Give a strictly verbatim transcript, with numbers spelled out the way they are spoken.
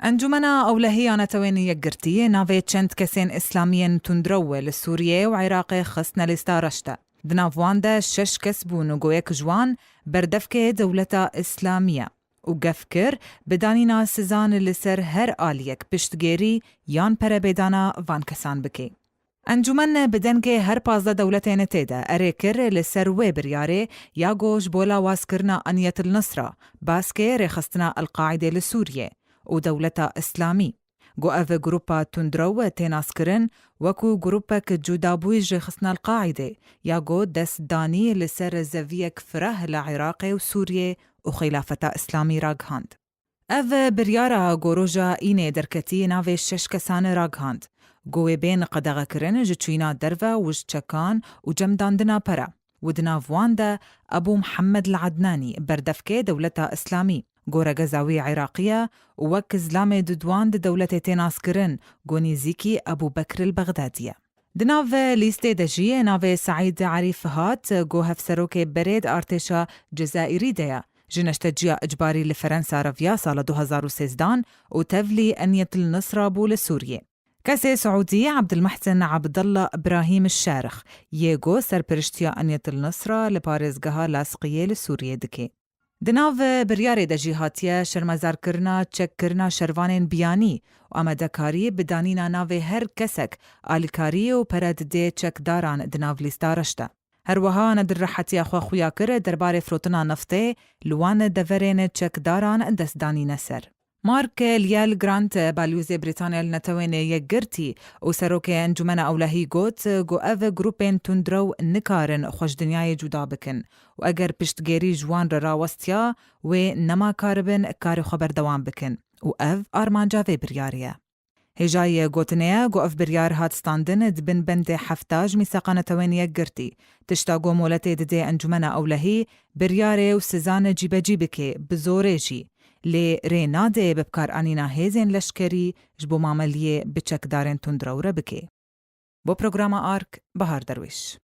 Encûmena Ewlehî ya Netewên Yekgirtî navê çend kesên îslamiyên tundrew li Sûriyeyê û Iraqê xistine lîsta reş de. Di nav wan de şeş kes bûn û go yek ji wan berdevkê dewleta îslamî ye û gef kir bi danîna sizan li ser her aliyek piştgêrî yan perebêdana van kesan bike. Encûmen bi dengê her pazdeh dewletên tê de erê kir li ser wê biryarê ya go ji bo lawazkirina Eniyetil Nisra, baskê rêxistina El-Qaîdê li Sûriyê û dewleta îslamî. Go ev grûpa tundrew tê naskirin wekû grûpek cudabûyî ji rêxistina El-Qaîdê ya go dest danî li ser zeviyek fireh li Iraqê û Sûriyê û Xîlafeta Îslamî ragihand. Ev biryara go roja înê derketî navê şeş kesan ragihand. Go wê bên qedexekirin ji çûyîna derve û ji çekan û cemdandina pere. Û di nav wan de Ebû Mihemed El-Ednanî, berdevkê dewleta Îslamî, go regeza wî Iraqî ye û wek zilamê Dudwan di dewletê tê naskirin, go nêzîkî Ebû Bekr El-Bexdadî ye. Di nav lîstê de jî navê Seîd Erîf hat, go hevserokê berê di artêşa Cezayirî de ye. Ji neşteciya icbarî li Ferensa reviya sala du hezar û sêzdan û tevlî Eniyetil Nisra bû li Sûriyê. Kesê Siûdî Ebdilmehsen Ebdallah Îbrahîm Şerix yê go serperiştiya Eniyetil Nisra li parêzgeha Lasqiyê li Sûriyê dike. Di nav biryarê de jî hatiye şermezarkirina çekkirina şervanên biyanî û amadekarî bi danîna navê her kesek alîkarî û pere didê çekdaran di nav lîsta reş de. Her wiha nedirehetiya xwe xuya kir derbarê firotuna neftê li wan deverên çekdaran dest danîne ser. Mark Lyall Grant, balyozê Brîtanya li Netewên Yekgirtî û serokê Encûmena Ewlehî got ku ev grûpên tundrew nikarin xwe ji dinyayê cuda bikin û eger piştgêrî ji wan re rawestiya, wê nema karibin karê xwe berdewam bikin û ev armanca vê biryarê ye. Hêjayî gotinê ye ku ev biryar hat standin di bin bendê hefta ji Mîsaqa Netewên Yekgirtî, tişta ku moletê didê Encûmena Ewlehî biryarê û sizan cîbecî bike, bi zorê jî, lê rê nade bi bikaranîna hêzên leşkerî ji bo mameliyê bi çekdarên tundrew re bike. Bo programa Ark, Bahar Derwêş.